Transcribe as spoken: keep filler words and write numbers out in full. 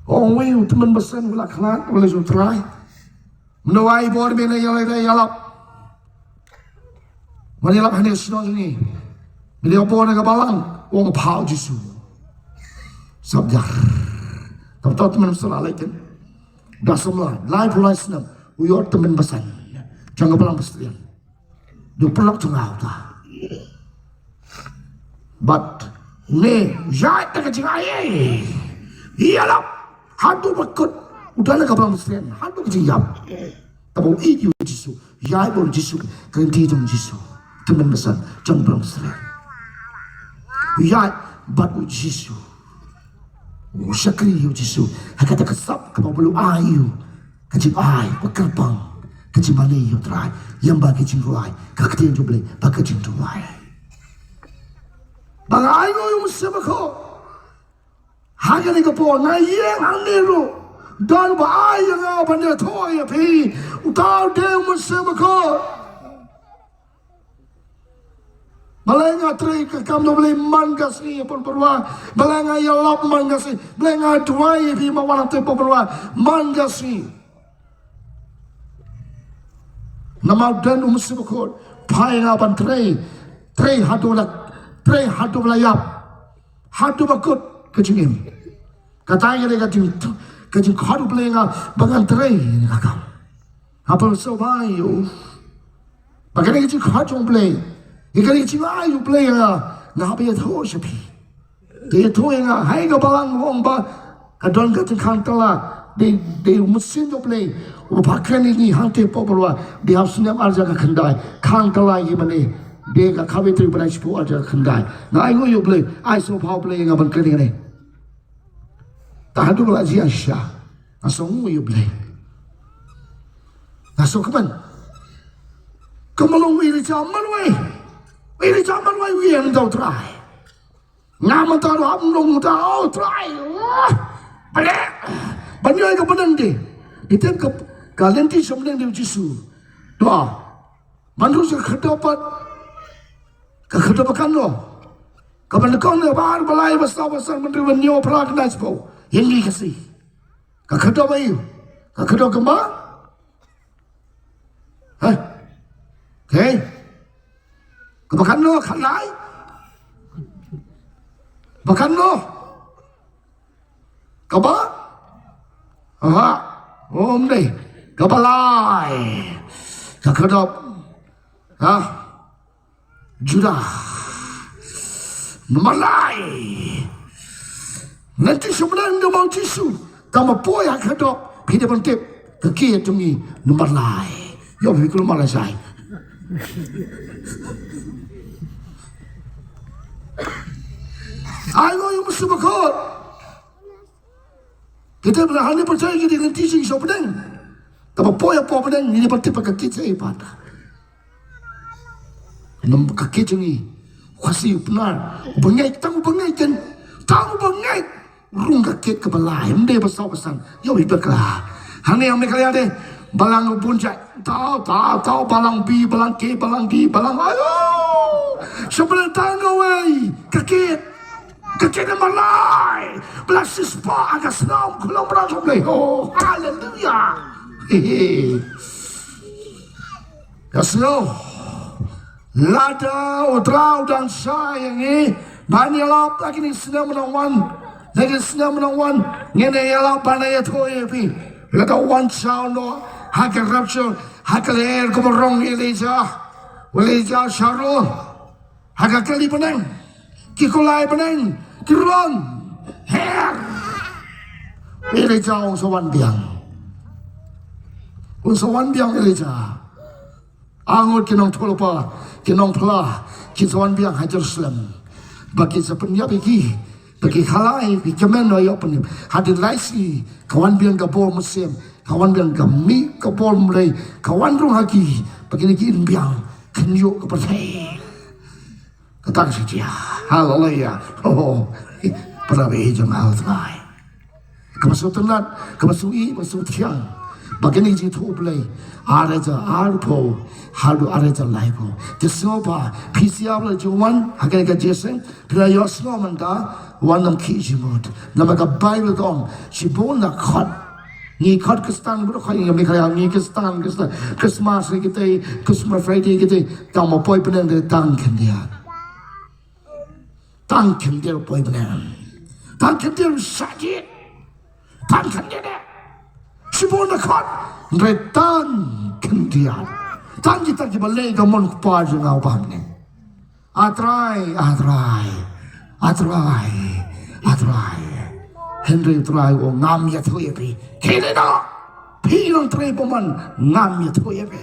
Ong wei u tymmen basan u la khlad u la ju trai. Mynno ai bor mynne ïa la ïalap. Mynne ïalap hangne shnong jong ngi. Mynne ïa bor na ka balang ong pha u Jisu. Sap jar. Tam tot mynne sala lai ken. Da samla lai pulai snam u ïoh tymmen basan. Jong ka balang Palestine. Dei u paralok jong nga uta. Bad une u ïaid da ka jingai. Ïalap haduh ba kut. U don ha ka balang Palestine haduh ka jingïap. Tangba u ïeit ïa u Jisu. Ïaid bad u Jisu. Ka lynti jong u Jisu. Tymmen basan jong ka balang Palestine. U ïaid bad u Jisu. U shakri ïa u Jisu ha kata ka sap kaba u la ai ïa u. Ka jingai ba kyrpang, ka jingmane ïa u Trai, ïa ba ka jingrwai, ka ktien jong U Blei ba ka jingduwai. Ba nga ai nguh ïa u Mynsiem Bakhuid. Ha kane ka por nga ïeng hangne ruh. Don ba ai ïa nga ban ïathuh ïa phi. Uta u dei u Mynsiem Bakhuid. Balei nga trei ka kam jong U Blei man ka sngi, ïa pun pyrwa? Balei nga ïalap man ka sngi? Balei nga duwai ïa phi ma wan hangtei pun pyrwa man ka sngi? Namar u don u Mynsiem Bakhuid phah ïa nga ban trei, trei haduh la, trei haduh la ïap, haduh ba kut ka jingim. Kata ka dei ka jing, ka jingkhot U Blei ïa nga ba ngan trei ïa ka kam. Nga pynshai ïa u ba kane ka jingkhot jong U Blei, ïa kane ka jingai U Blei ïa nga, nga hap ban ïathuh sha phi. Te ïathuh ïa nga ha ka balang, ong ba ka don ka jingkhang kylla. Dei, dei u Mynsiem jong U Blei uba phah kren ïa ngi hangtei pun pyrwa. Dei ha u snem ar hajar khyndai, khang kylla ïa ngi mane. Dei ka kawei tarik bnai shiphew ar hajar khyndai. Nga ai nguh ïa U Blei, ai sngewbha U Blei ïa nga ban kren ïa kane. Te haduh ba la jia shisha nga sngew nguh ïa U Blei. Nga sngew kumne. Kumba long u Elijah marwei. U Elijah marwei u ïeng da u Trai. Nga mynta ruh hap nong da u Trai. Balei? Ban ïoh ïa ka bneng de. Ïa ka, ka lynti sha bneng de u Jisu. Doh. Ban ruh sha ka khyrdop pat. Ka khyrdop ba katno? Kaba nyngkong ne ba ar ba lai ba saw ba san ban ri ban ñiew phra khyndai shiphew. Ïa ngi ka sngi. Ka khyrdop aïu? Ka khyrdop kaba? Hah? Okay. Kaba katno, khatlai? Ba katno? Kaba? Aha. Ym dei. Kaba lai. Ka khyrdop. Ha? Judah. Namar lai. Lynti sha bneng da u Jisu. Tangba poi ha ka khyrdop phi dei ban tip ka kiad jong ngi namar lai. Ïoh phi kulmar lashai. Ai nguh ïa u Mynsiem Bakhuid. Kita ba hangne pyrshah kita lynti sha bneng. Tangba poi hapoh bneng ngi dei ban tip ka kiad shaei pat. Namar ka kiad jong ngi, u Khasi, u Pnar, u bangeit, tang u bangeit kan, tang u bangeit. Rung ka kiad kaba lai, ym dei ba saw ba san. Ïoh ïa bakla. Hangne ha Meghalaya de balang bun jait. Tau, tau, tau, balang B, balang K, balang D, balang, ayo. Sha bneng tang kawei ka kiad. Ka kiad namar lai. Ba la siewspah ha ka snam khlem bra jong Blei. Oh, haleluya. He he. Ka sngew lada u Trai u dang shah ïa ngi ban ïalap ha kine ki snem ba nang wan. Ha kine ki snem ba nang wan ngin ïalap ban ïathuh ïa phi. Lada wan sha u Noah ha ka rapture, ha ka lyer kaba rong Elijah. Elijah sharum. Ha ka kali bneng, ki kulai bneng ki rung her. Elijah un sa wan biang. Un sa wan biang Elijah. Ar ngut ki nongïathuhlypa, ki nongphla, kin sa wan biang ha Jerusalem. Ba kin sa pynïap ïa ki, ba ki khalai, ki kmen noh ïa u pynïap. Hadien lai sngi ka wan biang ka bor mynsiem, ka wan biang ka mih ka bor mlei, ka wan rung ha ki, ba kine kin biang, kin ïoh ka pyrthei. Kata ka jia. Haleluya. Oh, para bangeit jong nga u Trai. Kaba sngewtynnat, kaba sngewthiang, ba kane ka jingïathuh U Blei ar hajar arphew haduh ar hajar laiphew. Te sngewbha phi sngewbha la jingwan ha kane ka jingïaseng, phi la ïohsngew mynta. Wan ym khih jingmut. Namar ka Baibl ka ong, shibun na khot. Ngi khot Khristan, bun khot ngi Khristan, ngi Khristan, Khristan. Christmas ri kita, Christmas Friday kita, tang mo poi bneng de tang khyndiat. Tang khyndiat poi bneng. Tang khyndiat shah jied. Tang khyndiat de. Shibun na khot. Hynrei tang khyndiat. Tang kita kiba leh ka mon u Kpa jong nga uba ha bneng. A Trai, a Trai, a Trai, a Trai. Hynrei u Trai u ong ngam ïathuh ïa phi. Khie leit noh. Phi long trai bymman, ngam ïathuh ïa phi.